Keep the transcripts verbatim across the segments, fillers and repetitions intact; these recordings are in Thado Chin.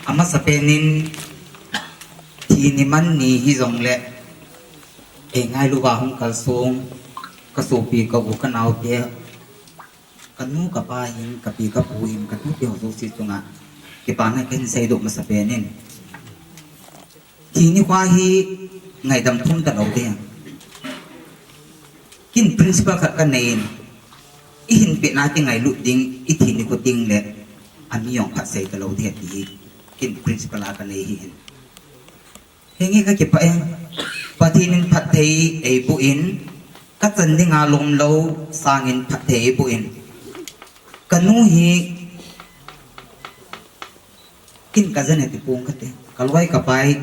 Amasapen in thi ni man ni hijongle, ei ngailu va hung kalsong, ka sopi ka u ka naote, ka nu ka pa hin, ka pi ka pu hin, ka tute ho jouse chunga kipana kahin seidoh masapen in. Thi nikho hi ngaidam thum talou ding. Kin principle khat kanei in, i hinpetna kingailut ding, i thi nikho teng le, ami jong phatsei talou ding ti hi, kin principle a kanei hi in. Henge ka kipah e, Pathen in phatthei eiboh in, ka chan dinga lomlou sangin phatthei eiboh in. Ka nu hi, kin ka jan e ti pong kate. Ka loi ka pai,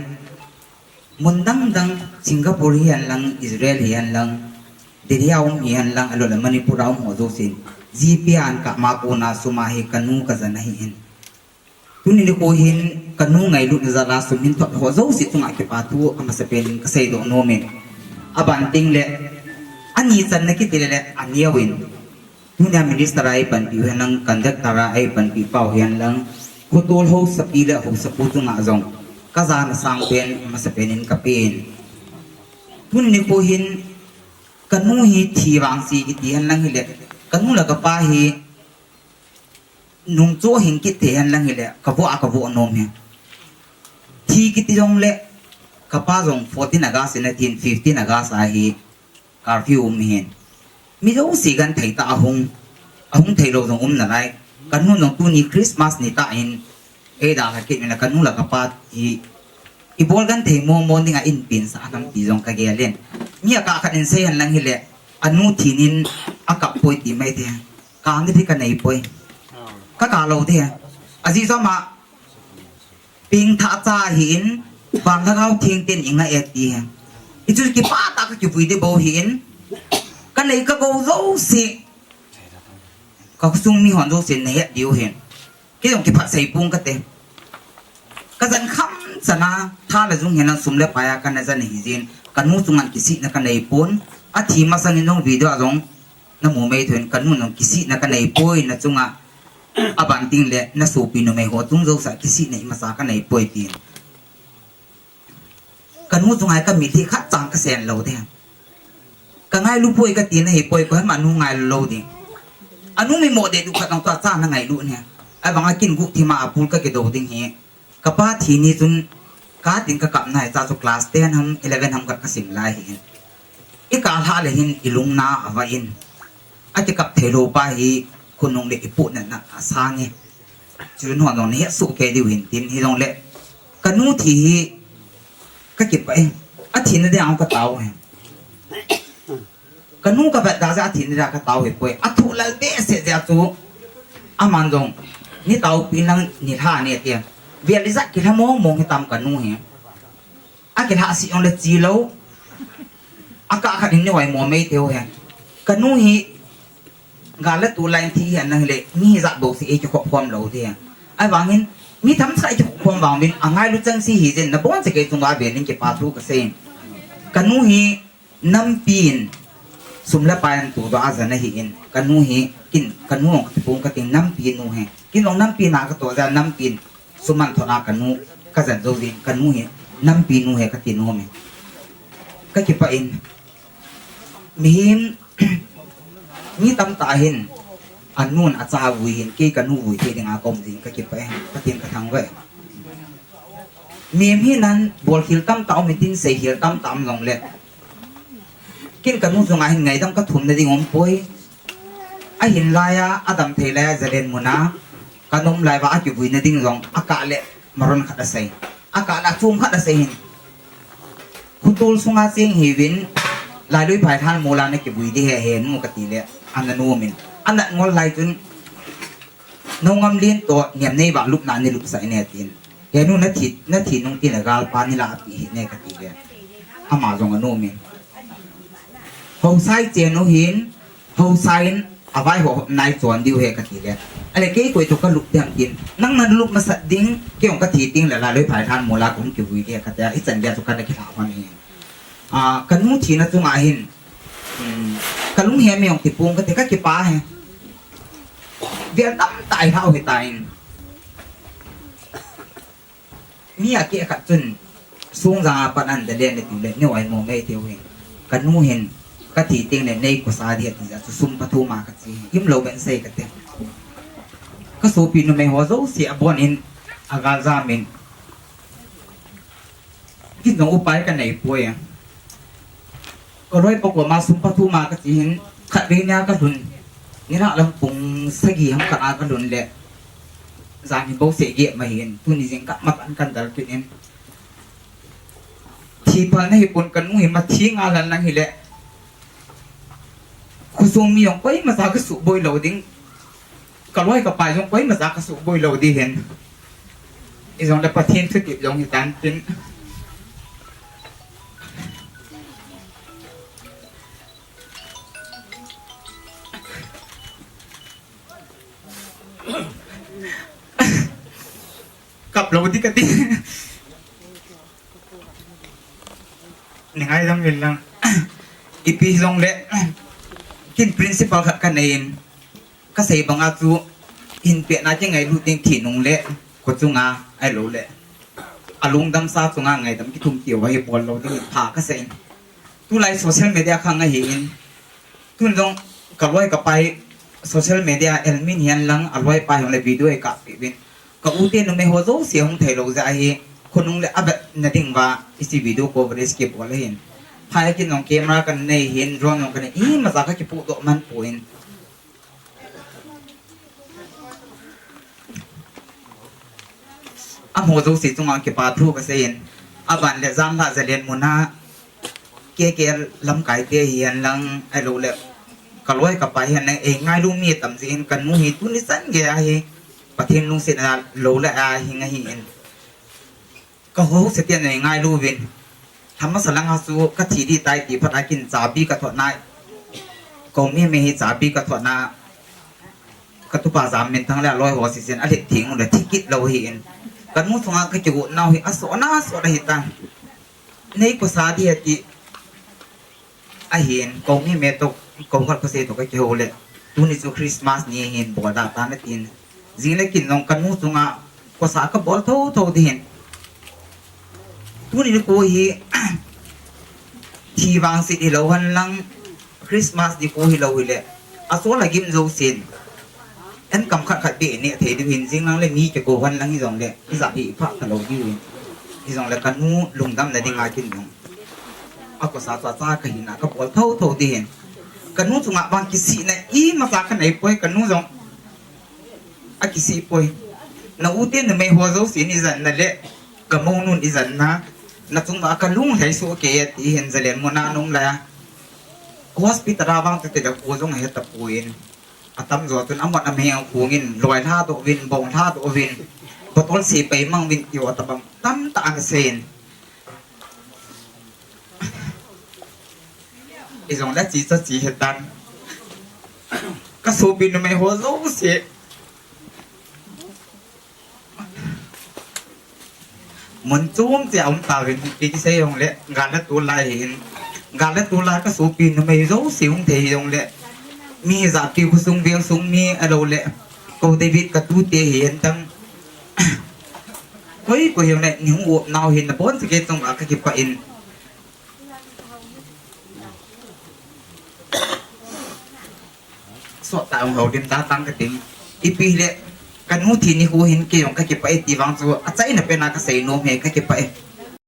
mun dang dang, Singapore hihen lang, Israel hihen lang, Delhi a um hihen lang, ahilou le Manipur a um ho jousen, GPay a an kap ma kona sum a hi ka nu ka jan ahi in. Tuni nikho hin ka nu ngailutna jal a sum hin thot ho jouse chunga kipa thu amasapen in ka seidoh nom in. Aban teng le, ani channa kiti le le, aneo in. Tunia minister a eipanpi u hihen lang, conductor a eipanpi pau hihen lang, khotol hausapi le hausapu chunga jong ka jana sangpen amasapen in ka pen. Tuni nikho hin ka nu hi thi vangse kiti hihen lang hile, ka nu le ka pa hi nungcho hing kit thei hihen lang hile, ka voh a ka voh nom hi. Thi kiti jongle, ka pa jong fourteen August in athin, fifteen August a hi curfew um hin. Mi jouse genthei tah a hung, ahung theilou jong um nalai. Ka nu jong tuni Christmas ni tah in, ei dalha kit uvin la ka nu le ka pa hi, i bol genthei mong mong dinga in pensah ham ti jong ka gel in. Mi akah khat in sei hen lang hile, anu thin in akap poi ti mai te. Kang ding hi ka nei poi. Ka kap lou ding. Ajeh chu ama pengthah cha ahin, van lhagao theng ten i ngai e ti hi. Hichu kipah tah a ka kivui ding bou ahin, ka nei ka gou jouse, ka khosung mi hon jousen na het diu ahin. Kei jong kiphatsei pong kate. Ka jan kham chan a, tha le jung hihen lang, sum le pai a kana jan ahi jeh in, ka nu chunga kisihna ka nei pon, athi masang in jong video a jong na mu mai thou in, ka nu jong kisihna ka nei poi na chunga, aban teng le na sopi numei ho chung jouse a kisihna imacha ka nei poi tin. Ka nu chunga ka mitlhi khat chang ka sen lou ding. Ka ngailu poi ka tina ahi poi, koima nu ngailu lou ding. Anu mi mo deh duh khat nang tua cha na ngailu ne. Ahivang a kin guhthim a apul ka kido ding hi. Ka pa thi ni chun ka tin ka kap nai cha chu class ten ham, eleven ham khat ka sim lai hi. I kap lha le hin i lungna ava in. A kikap thei lou pa hi khonung le i pu na na a sang e. Chun hon jong ni he su ke diu hin tin hijongle. Ka nu thi hi ka kipah e. A thina dia ka tao he. Ka nu ka vet da ja thina dia ka tao he poi. A thu lal behseh dia chu. Aman jong ni tao pi nang ni lha ne tia. Vial i ja kilha mong mong hi tam ka nu hi. A kilha si ong le chi lou. A kah khat in ni wai mo mei teu he. Ka nu hi gal le tu line thi hihen lang hile, mi hi jat bou si ei kikhop khom lou ding. Ahivang in, mi tham sa ei kikhop khom vang vin, a ngailu chang si hi jin, na bon se kei chunga ven in kipa thu ka sei. Ka nu hi, nampi in, sum le pai in tu doh a jan ahi in, ka nu hi, kin, ka nu jong ka kipung ka ting nampi nu he. Kin jong nampi na ka toh ja nampi in, sum an thot a ka nu, ka jan jou jin, ka nu hi, nampi nu he ka ti nom e. Ka kipah in, Mihem, mi tamtah hin, anun acha vui hin, kei kanu vui thei dinga ka um jing ka kipah e, Pathen ka thangvah e. Mihem hinan, bolkhel tamtah um intin, seikhel tamtah um jongle. Kin kanu chunga hin ngaidam ka thumna ding um poi. Ahin laiya, adam thei laiya, jalen muna, ka nom lai uva akivuina ding jong, akah le, maron khat asei. Akah le, achom khat asei hin. Khutol sunga cheng hiuvin, lailui phailhan mola na kivui ding ahi, he nu kati le, ana nom in. Anat ngol lai chun, nungam lien toh, niam nei vah lupna ni lupsah in e tin. He nu na thi, na thi nung tin a galpa ni la pi hi ne kati le. Ama jong anom in. Hosai chen u hin, Hosai in, avaihop nai chon diu he kati le. Ale kei koi toh ka lup ding ham tin. Nang na lup masat ding, kei jong ka thi ding le lailui phailhan mola kahung kivui ding kati a, hichan dia chu kana kilha hon hi. A, kanu thina chunga hin, um, kalunghem jong kipung kati ka kipah e. Vial tamtah i lhau hitan. Mi akeh khat chun, sung jang a pat an da len le ti le, neo ai mo ngai teu hin. Ka nu hin, ka thi teng le nei kosa dia ti ja chu sum pathum a ka chi hin. Im lo ben sei ka te. Ka sopi numei ho jouse a bon in, a gal jam in. Kin jong upai ka nei poi a. Ka loi pa koma sum pathum a ka chi hin, khatvei nia ka lhun. Nilhah lam pung sagi ham khat a ka lhun le. Jan hi bou seh geh ma hin, tuni jingkah matan kan dal kit in. Thi phal na hi pon ka nu hi ma thi nga lan lang hi le. Khosung mi jong koima ja ka suboi lo ding. Ka loi ka pai jong koima ja ka suboi lo di hin. Ijong le Pathen thutep jong hi tan tin. Kap lo di ka ti. Ni ngai jong in lang. Ipi jong le. Kin principle khat ka nei in. Ka sei banga chu hin pet na kingailut ding thi nung le, ko chunga ai lo le. A lungdam sa chunga ngaidam kithum keu ahi bol lo ding pha ka sei. Tulai social media khang ahi in. Tun jong ka loi ka pai social media admin hihen lang a loi pa hihen le video ei kap peh uvin. Ka u te numei ho jouse hung thei lo jeh ahi. Khonung le a vet na ding uva hiche video coverage kibol ahin. Phai a kin jong camera ka nei hin, drone jong ka nei, ima ja ka kipoh doh man poi. Amaho jouse chunga kipa thu ka sei in. Aban le jan la Zalen mun a K K L lamkai te hihen lang, ahilou le ka loi ka pai hihen lang, ei ngailu mi tam jeh in ka nu hi tuni chan gei a hi Pathen lungset a lou le a hing ahi in. Ka ho se tian nei ngailu vin. Lha masa langa chu ka thi di tai ti phat a kin chabi ka thot na. Ko mi mi hi chabi ka thot na. Ka tupa Jamminthang le a loi ho sisen a let theng u le thi kit lou hi in. Ka nu chunga ka kigot nau hi a so na so na hi ta. Nei ko sa di ati. Ahin, ko mi me to, ko khat ko se to ka kiho le. Tuni chu Christmas ni hin bol da ta na tin. Jing le kin jong ka nu chunga ko sa ka bol tho tho di hin. Tuni ni ko hi, thi vang sit hi lou hen lang, Christmas ni ko hi lou hi le. A so la gim jo sin. En kam khat khat be ne thei diu hin jing lang le mi ke ko hen lang hi jong le. Hi ja hi pha ta lou diu hin. Hi jong le ka nu lungdam na ding a kin jong. A ko sa cha cha ka hin a ka bol tho tho di hin. Ka nu chunga bang kisih na ima sa ka nei poi ka nu jong. A kisih poi. Na u te numei ho jouse ni jan na le. Ka mo nun i jan na. Na chunga ka lung lhai so ke ti hin Zalen mun a nung la. Hospital a vang te te da ko jong he ta poi in. Atam jo tun amot ameng khung in loi lha doh vin, bong lha doh vin. Bottle se pai mang vin ti ho ta bang tam ta an sei in. I jong le chi cha chi he tan. Ka sopi numei ho jouse. Mun chom che a um ta vin, ipi ti sei jong le, gal le tol lai hin. Gal le tol lai ka sopi numei jouse hung thei jong le. Mi jat ti khosung veng sung mi ahilou le. Ko David ka tu te hi en tang. Koi, koi jong le, ni hung up nau hin na bon se ke tong a ka kipah in. Sot ta hung ho dim ta tang ka ting. Ipi le, ka nu thi ni hu hin kei jong ka kipah e ti vang chu, a chaina pen a ka sei nom e ka kipah e.